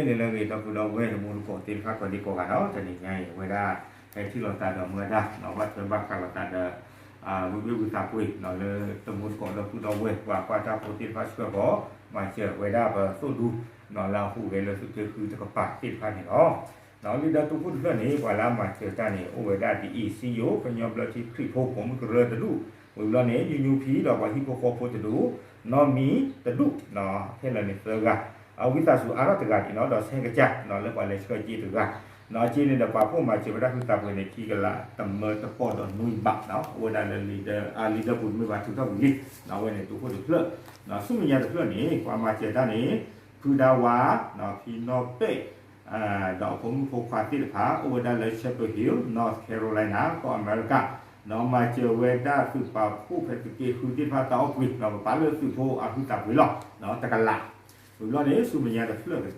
န့ၣ်လၢအဂ့ၤ ဒီပုၢ်ဒီဝဲၢ်တံၤသကိးသ့ၣ်တဖၣ် ကိးဒံကိးဂၤဒီး တနံၤညါအံၤ အဝဲဒၣ် ဟဲထံၣ်လိာ်သးဒီးမုၢ်ဝဲဒၣ် ဘၣ်ထွဲဘၣ်ဃးလိာ်သးဒီး ဝံသးစူၤ လၢတံၤသကိးဒီပုၢ်ဒီဝဲၢ် ပှၤကွၢ်တၢ်ဖိသ့ၣ်တဖၣ်ဆှၢဃီၤ မၤစၢၤဝဲဒၣ်ပသိၣ်ဒူ လၢအဟူးဂဲၤလၢသုးက့ဃုတကပၤသ့ၣ်တဖၣ်န့ၣ်လီၤ. လံာ်ဒီးတူၢ်ခိၣ်တဖျၢၣ်န့ၣ် ပှၤလၢအမၤစၢၤတၢ်န့ၣ် အိၣ်ဝဲဒၣ်ဒ်အံၤ စံယိၤ ကညီဘျၢထံခရံာ်ဖိ ပိာ်မုၣ်ကရၢတဒူၣ်, ဝံၤဘျီန့ၣ် ယူယူဖံ ဒီးပှၤဟံၣ်ဖိဃီဖိတဒူၣ်, နီၢ်မံတဒူၣ်, ခဲလၢာ်န့ၣ်သၢဂၤ, အဝံသးစူၤအါထီၣ်တဂၤဒံးနီၤ ဒီးဆဲးကစၢ် လၢပှၤလဲၤဆှၢစ့တဂၤ, အစ့န့ၣ်ဒီးပာ်ဖှိၣ်မၤစၢၤဝဲဒၣ်ဟုသးပှ့ၤန့ၣ် ခံကလးတမၢတပီၢ်ဒီးနွံဘးနီၤ အိၣ်ဝဲဒၣ်လၢ လံာ်ဒီးပူၤမ့ၢ်ဘၣ်ထုးထီၣ်ဝံၤလံ, အဝဲန့ၣ်တူၢ်ခိၣ်တဖျၢၣ်, ဆူမဲာ်ညါတဖျၢၣ်န့ၣ် ပှၤမၤစၢၤတၢ်န့ၣ် ဖုဒါဝါ ဖံနီၢ်ပဲၣ် ဒီးအဖိမုၣ်ဖိခွါသ့ၣ်တဖၣ် အိၣ်ဝဲဒၣ်လၢ Chapel Hill, North Carolina ကီၢ်အမဲရကၤ, မၤစၢၤဝဲဒၣ်သုးပာ်ဖှိၣ်ဖဲသုးက့ဃုသ့ၣ်တဖၣ်တၢ်အီၣ်ပှ့ၤ ပပာ်လၢသုးဖိအဟုသးပှ့ၤလီၤ တကလး, ဝံၤဘျီန့ၣ် ဆူမဲာ်ညါတဖျၢၣ်ကဒီး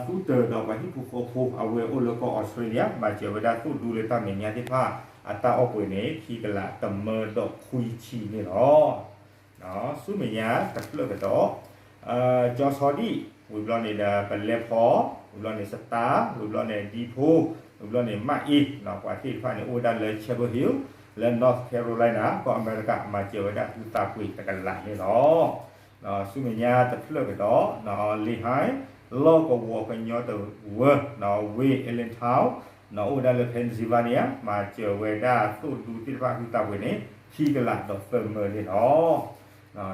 သူတၢၤဒီးပှၤဟံၣ်ဖိဃီဖိ အဝဲအိၣ်လၢကီၢ်အီစထြ့လယါ မၤစၢၤဝဲဒၣ်သိၣ်ဒူလၢတၢ်မဲာ်ညါသ့ၣ်တဖၣ် အတၢ်အီၣ်ပှ့ၤန့ၣ် ခံကလးတမၢဒီးခွံဆံန့ၣ်လီၤ. ဆူမဲာ်ညါတဖျၢၣ်ကဒီး ကၠီဆီဒံၣ် ဝံၤဘျီန့ၣ်ဒီး ပလဲဖီ ဝံၤဘျီန့ၣ် စတါ ဝံၤဘျီန့ၣ် ဒံဖိ ဝံၤဘျီန့ၣ် မၣ်အ့ ပှၤသ့ၣ်တဖၣ်န့ၣ် အိၣ်ဝဲဒၣ်လၢ Chapel Hill လၢ North Carolina ကီၢ်အမဲရကၤ မၤစၢၤဝဲဒၣ်ဟုသးပှ့ၤတကလးန့ၣ်လီၤ. ဆူမဲာ်ညါတဖျၢၣ်ကဒီး လံာ်ဟါ လီၢ်ကဝီၤကညီတဝၢ ဝ့ၢ် Allentown အိၣ်ဝဲဒၣ်လၢ Pennsylvania မၤစၢၤဝဲဒၣ်သိၣ်ဒူသ့ၣ်တဖၣ်ဟုသးပှ့ၤန့ၣ် ခံကလးဒီးသၢမၢန့ၣ်လီၤ.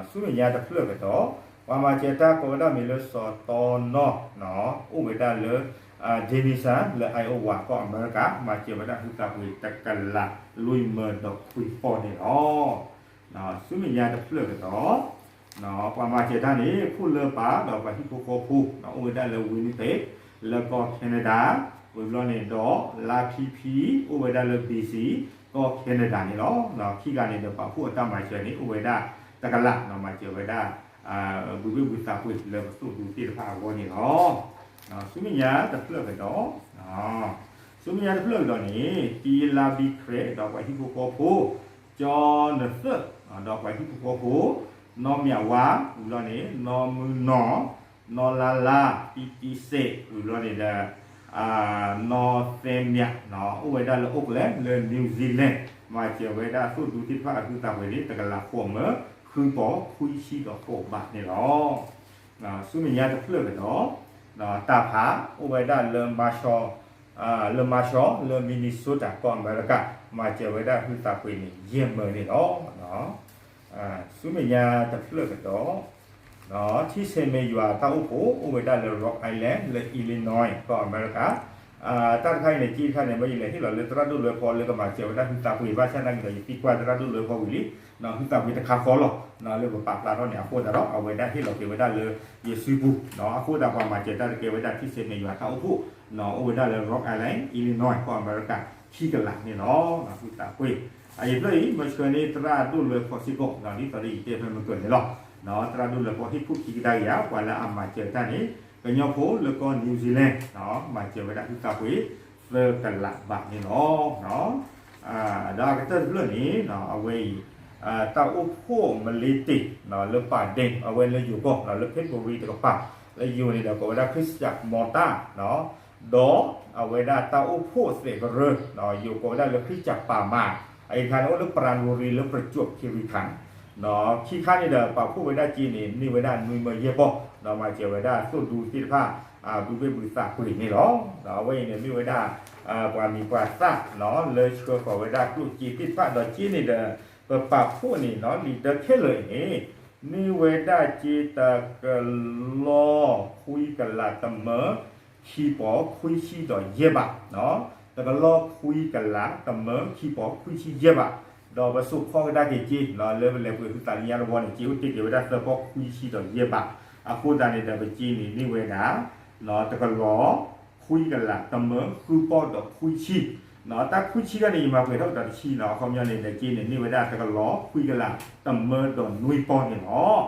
ဆူမဲာ်ညါတဖျၢၣ်ကဒီး ပှၤမၤစၢၤတၢ်ကိးဝဲဒၣ်မံၤလၢစီၤတီနီၢ် အိၣ်ဝဲဒၣ်လၢ Denison လၢ Iowa ကီၢ်အမဲရကၤ မၤစၢၤဝဲဒၣ်ဟုသးပှ့ၤတကလးလွံၢ်မၢဒီးခွံပီၢ်န့ၣ်လီၤ. ဆူမဲာ်ညါတဖျၢၣ်ကဒီး ပှၤမၤစၢၤတၢ်န့ၣ် ခိၣ်လၢပၢ် ဒီးပှၤဟံၣ်ဖိဃီဖိ အိၣ်ဝဲဒၣ်လၢ Winnipeg လၢကီၢ် Canada, ဝံၤဘျီန့ၣ်ဒီး လါဖံဖံ အိၣ်ဝဲဒၣ်လၢ BC ကီၢ် Canada န့ၣ်လီၤ. ခံဂၤန့ၣ်ဒီးပာ်ဖှိၣ်အတၢ်မၤစၢၤန့ၣ် အိၣ်ဝဲဒၣ်တကလး မၤစၢၤဝဲဒၣ် ဘုဘ့ၣ်ဘုသးပှ့ၤလၢပသိၣ်ဒူသ့ၣ်တဖၣ်အဂီၢ်န့ၣ်လီၤ. ဆူမဲာ်ညါတဖျၢၣ်ကဒီး ဆူမဲာ်ညါတဖျၢၣ်ကဒီးန့ၣ် တံလါဘံခရဲး ဒီးပှၤဟံၣ်ဖိဃီဖိ, ကၠီနသၢၣ် ဒီးပှၤဟံၣ်ဖိဃီဖိ, နီၢ်မၠးဝါ ဝံၤဘျီန့ၣ် နီၢ်မုၢ်နီၢ်, နီၢ်လါလါ, တံတံစဲး ဝံၤဘျီန့ၣ်ဒီး နီၢ်သဲမၠး အိၣ်ဝဲဒၣ်လၢ Auckland လၢ New Zealand မၤစၢၤဝဲဒၣ်သိၣ်ဒူသ့ၣ်တဖၣ်အဟုသးပှ့ၤန့ၣ် တကလးဃိးမၢ ဃုပီၢ်ခွံဆံဒီးဃိးဘးန့ၣ်လီၤ. ဆူမဲာ်ညါတဖျၢၣ်ကဒီး တၢ်ဖး အိၣ်ဝဲဒၣ်လၢ Marshall လၢ Marshall လၢ Minnesota ကီၢ်အမဲရကၤ မၤစၢၤဝဲဒၣ်ဟုသးပှ့ၤန့ၣ် ယဲၢ်မၢန့ၣ်လီၤ. ဆူမဲာ်ညါတဖျၢၣ်ကဒီး ထံဆဲးမဲးယွၤတၢ်အိၣ်ဖှိၣ် အိၣ်ဝဲဒၣ်လၢ Rock Island လၢ Illinois ကီၢ်အမဲရကၤ တၢ်တခါအံၤန့ၣ် က့တခါန့ၣ် မ့ၢ်ယလဲၤဟ့ၣ်လီၤလၢသရၣ်ဒိၣ်လွဲဖီလၢကမၤစၢၤဝဲဒၣ်ဟုသးပှ့ၤ ဘၣ်ဆၣ်သနာ်က့ဒီး ယသံကွၢ်သရၣ်ဒိၣ်လွဲဖီဝံၤလံ ဟုသးပှ့ၤတခါဃီလီၤ လၢပပာ်ဖျါထီၣ်န့ၣ် အဃိသတးဒီး အဝဲဒၣ်ဟ့ၣ်လီၤက့ၤဝဲဒၣ်လၢယစုပူၤ အဃိသတးပှၤမၤစၢၤတၢ်တကဲဝဲဒၣ်ထံဆဲးမဲးယွၤတၢ်အိၣ်ဖှိၣ် အိၣ်ဝဲဒၣ်လၢ Rock Island, Illinois ကီၢ်အမဲရကၤ ခံကလးန့ၣ်လီၤ. ဟုသးပှ့ၤ အံၤတဖျၢၣ်အံၤ မၢဆှၢန့ၢ်သရၣ်ဒိၣ်လွဲဖီစ့ၢ်ကီး ဒ်သိးဒီးယတဲဖဲမုၢ်ကၢၢ်န့ၣ်လီၤ. သရၣ်ဒိၣ်လွဲဖီဟ့ၣ်ခိၣ်ခံကဒါက့ၤဧါ ပှၤလၢအမၤစၢၤတၢ်န့ၣ် ကညီဖိလၢကီၢ် New Zealand မၤစၢၤဝဲဒၣ်ဟုသးပှ့ၤ သၢကလးဘးန့ၣ်လီၤ. ဒီးအကတၢၢ်တဖျၢၣ်န့ၣ် အဝဲအံၤ တၢ်အိၣ်ဖှိၣ်မလ့တ့ၢ် လၢပာ်ဒ့ အဝဲလၢယိၤကီၢ် လၢ Phetbury တကပၤ လၢယိၤန့ၣ်ဒီး ကိးဝဲဒၣ် ခရံစတၢၣ်မီၤတၢ် ဒီးအဝဲဒၣ်တၢ်အိၣ်ဖှိၣ်သဲးကရၢ ယိၤကိးဝဲဒၣ်လၢခရံစတၢၣ်ပာ်မၤ အအံၤတခါန့ၣ် အိၣ်လၢ Phetbury လၢ Prachuap Khiri Khan ခံခါန့ၣ်ဒီး ပာ်ဖှိၣ်ဝဲဒၣ်စ့န့ၣ် န့ၢ်ဝဲဒၣ်နွံမၢယဲၢ်ပီၢ် ဒီးမၤစၢၤဝဲဒၣ်သိၣ်ဒူသ့ၣ်တဖၣ် ဘုဘ့ၣ်ဘုသးပှ့ၤန့ၣ်လီၤ. ဒီးအဝဲအံၤန့ၣ်မ့ၢ်ဝဲဒၣ် ပှၤမံၤပှၤသၣ် လၢဆှၢဃီၤဝဲဒၣ်ကျိၣ်စ့သ့ၣ်တဖၣ် ဒီးစ့န့ၣ်ဒီး ပပာ်ဖှိၣ်န့ၣ် လံာ်ဒၢခဲလၢာ်အံၤန့ၣ် န့ၢ်ဝဲဒၣ်စ့တကလီၢ်ခွံကလးတမၢ ခံပီၢ်ခွံဆံဒီးယဲၢ်ဘး တကလီၢ်ခွံကလးတမၢ ခံပီၢ်ခွံဆံယဲၢ်ဘး ဒီးပစိာ်ခီကဒါက့ၤစ့ လၢပလဲၤပှ့ၤဟုသးလၢညါတဝီန့ၣ် စ့အိၣ်တ့ၢ်က့ၤဝဲဒၣ်သၢပီၢ်ခွံဆံဒီးယဲၢ်ဘး အဃိသတးန့ၣ်ဒီးပစ့န့ၣ် န့ၢ်ဝဲဒၣ် တကလီၢ်ခွံကလးတမၢ ဃုပီၢ်ဒီးခွံဆံ တၢ်ခွံဆံခါန့ၣ် ယမၤပှဲၤထီၣ်ကဒီးတဆံနီၤ အခီပညီန့ၣ်ဒီးစ့န့ၣ် န့ၢ်ဝဲဒၣ်တကလီၢ်ခွံကလးတမၢဒီးနွံပီၢ်န့ၣ်လီၤ.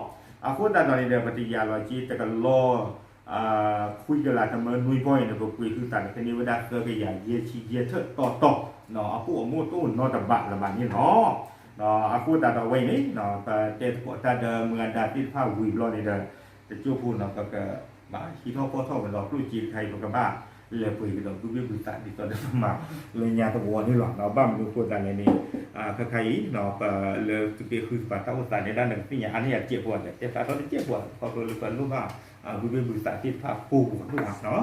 အဃိသတးဒီးန့ၣ်ဒီး ပတယာ်လီၤစ့တကလီၢ် ခွံကလးတမၢနွံပီၢ်အံၤန့ၣ် ပပှ့ၤဟုသးန့ၣ်ကန့ၢ်ဝဲဒၣ်သၢကယၤယဲၢ်ဆံယဲၢ်ထၢၣ်တီတီ အဖှိၣ်အမိၣ်တအိၣ်နီတဘးလၢၤဘၣ်န့ၣ်လီၤ. အဃိသတးဒီးဝဲအံၤန့ၣ် ပတဲသကိးတၢ်ဒီးမုၢ်အဒါသ့ၣ်တဖၣ်ဝံၤဘျီန့ၣ်ဒီး တကၠိဖိနီၤ ပက ဟံးထီၣ်ဖီၣ်ထီၣ်ဝဲဒီးကျိၣ်စ့တခါအံၤ ပကဘၣ်လဲၤပှ့ၤကဒီး ဘုဘ့ၣ်ဘုသး ဒ်သိးဒီးပမၤလၢညါသဝီန့ၣ်လီၤ. ဘၣ်မနုၤအဃိသတးလဲၣ်န့ၣ် ခဲခါအံၤ ပလၢသုးက့ဃုသပှၢ်တၢ်အိၣ်သးန့ၣ် ဒၣ်နကသ့ၣ်ညါအါန့ၢ်အစဲးဖိ တဲသးထီၣ်တစဲးဖိ ခီဖျိလၢပလိၣ်ဘၣ် ဘုဘ့ၣ်ဘုသးသ့ၣ်တဖၣ်ကိးပူၤနီၤ.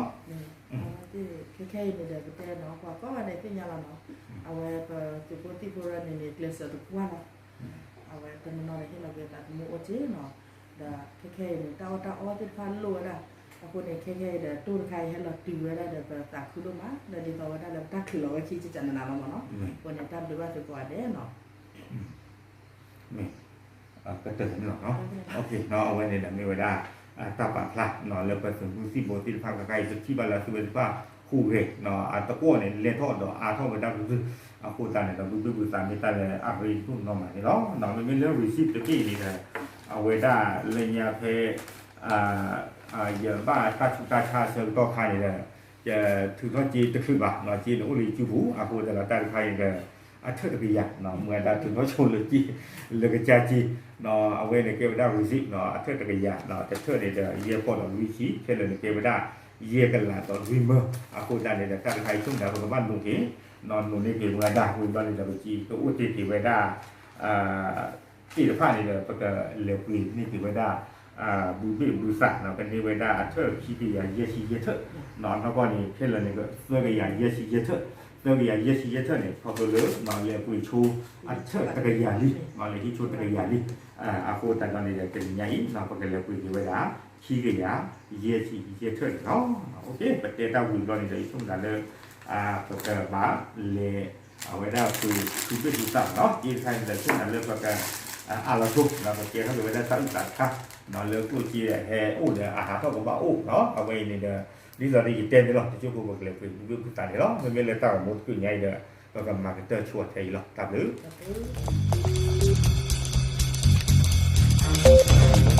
ခဲခဲအံၤန့ၣ်ဒီး ပတဲနီၤ ပှၤကိးဂၤဒဲးသ့ၣ်ညါလီၤနီၤ. အဝဲပသုးဖိသံၣ်ဖိရၢန့ၣ်န့ၣ် ကျဲးစၢးတပှၢ်လီၤ. အဝဲတနီၤနီၤဒီးဟ့ၣ်လီၤက့ၤသးသမူအိၣ်က့ၤနီၤ. ဒီးခဲခဲအံၤန့ၣ် တၢ်အီၣ်တၢ်အီသ့ၣ်တဖၣ်လိၣ်ဝဲဒၣ်. အဃိန့ၣ် ခဲခဲအံၤဒီး တိၢ်တခါအံၤဟဲလီၤတုၤဝဲဒၣ်ဒီး ပသးခုဒိၣ်မး လၢဒ်သိးဝဲဒၣ်လၢပတၢ်ချုးလီၤဝဲခံကကနနၤလီၤမးနီၤ. အဃိန့ၣ် တၢ်ဘျုးဘၣ်သုကိးဂၤဒဲးနီၤ. မ့ၢ် ကတၢၢ်န့ၣ်လီၤ. အဝဲန့ၣ်ဒီးမ့ၢ်ဝဲဒၣ် တၢ်ပာ်ဖျါ လၢပသုးမုၢ်သံၣ်ဘိသ့ၣ်တဖၣ်ခဲခါအံၤ ပထံၣ်ဘၣ်လၢသုးဝဲသ့ၣ်တဖၣ်ဟူးဂဲၤ အတကွီၣ်န့ၣ် လဲၢ်ထီၣ်ဒီးအါထီၣ်ဝဲဒၣ်ပသုး အဃိသတးန့ၣ်ဒီး ဘုဘ့ၣ်ဘုသးမ့ၢ်တၢ်လၢအရ့ဒိၣ်နီၢ်မးန့ၣ်လီၤ. မ့မ့ၢ်လၢ receipt တဘ့ၣ်အံၤန့ၣ်ဒီး အဝဲဒၣ်လၢညါဖဲ ယဘၣ်တၢ်ဆူးတၢ်ဆါအဆၢကတီၢ်ခါန့ၣ်ဒီး ယထုးထီၣ်စ့တချုးဘၣ် စ့န့ၣ်အိၣ်လၢယစုပူၤ အဃိသတးဒီးတၢ်တခါအံၤဒီး အထၢၣ်တကယၤ မ့ၢ်ဝဲဒၣ်ထုးထီၣ်ဆိလၢစ့ လၢကစၢ်စ့ အဝဲန့ၣ်ကဲဝဲဒၣ် receipt အထၢၣ်တကယၤ တထၢၣ်န့ၣ်ဒီး ယဲၢ်ပီၢ်ဒီးလွံၢ်ဆံ ခဲလၢာ်န့ၣ်ကဲဝဲဒၣ် ယဲၢ်ကလးဒီးလွံၢ်မၢ အဃိသတးန့ၣ်ဒီး တၢ်တခါအံၤဆိကမိၣ်ဒီး ပကဘၣ်နိးက့ၤ နိးန့ၢ်က့ၤမ့ၢ်ဝဲဒၣ် ဝံၤဘျီန့ၣ်ဒီး ပစ့ကအိၣ်တ့ၢ်က့ၤဝဲဒၣ် သ့ၣ်တဖၣ်န့ၣ်ဒီး ပကလဲၤပှ့ၤန့ၢ်က့ၤဝဲဒၣ် ဘုဘ့ၣ်ဘုသးနီၤ ကန့ၢ်ဝဲဒၣ်အထၢၣ်ခံကယၤယဲၢ်ဆံယဲၢ်ထၢၣ် နီၢ်ကီၢ်န့ၣ် ခဲလၢာ်န့ၣ်က သၢကယၤယဲၢ်ဆံယဲၢ်ထၢၣ် သၢကယၤယဲၢ်ဆံယဲၢ်ထၢၣ်န့ၣ် ခီဖျိလၢ လဲၤပှ့ၤဆိအထၢၣ်တကယၤလံ လဲၤဟံးဆိတကယၤလံ အဃိသတးဒီးန့ၣ်ဒီး တနံၤညါအံၤ ပကလဲၤပှ့ၤက့ၤဝဲဒၣ် ခံကယၤယဲၢ်ဆံယဲၢ်ထၢၣ်န့ၣ်လီၤ. ပတဲတၢ်ဝံၤဘျီန့ၣ်ဒီး ယဆိကမိၣ်သးလၢ ပကဘၣ်လဲၤ အဝဲဒၣ်ပှ့ၤ ဘုဘ့ၣ်ဘုသးနီၤ က့တခါအံၤဒီး ဆိကမိၣ်သးလၢပက အါလီၤဆိ ပကဲထီၣ်က့ၤဝဲဒၣ်တၢ်အုၣ်သးတခါ လၢကျိၣ်စ့ဟဲအိၣ်ဒီး အဟးထီၣ်ကဘၣ်အိၣ်နီၤ အဝဲအံၤန့ၣ်ဒီး ဒ်သိးဒီးယတဲန့ၣ်လီၤ တစိၢ်ဖိပကလဲၤပှ့ၤ ဘုဘ့ၣ်ဘုသးန့ၣ်လီၤ. မ့မ့ၢ်လၢတၢ်ဂီၤမူတကုၢ်ညါအံၤဒီး ပကမၤကတၢၢ်ဆိအထဲအံၤလီၤ. တၢ်ဘျုး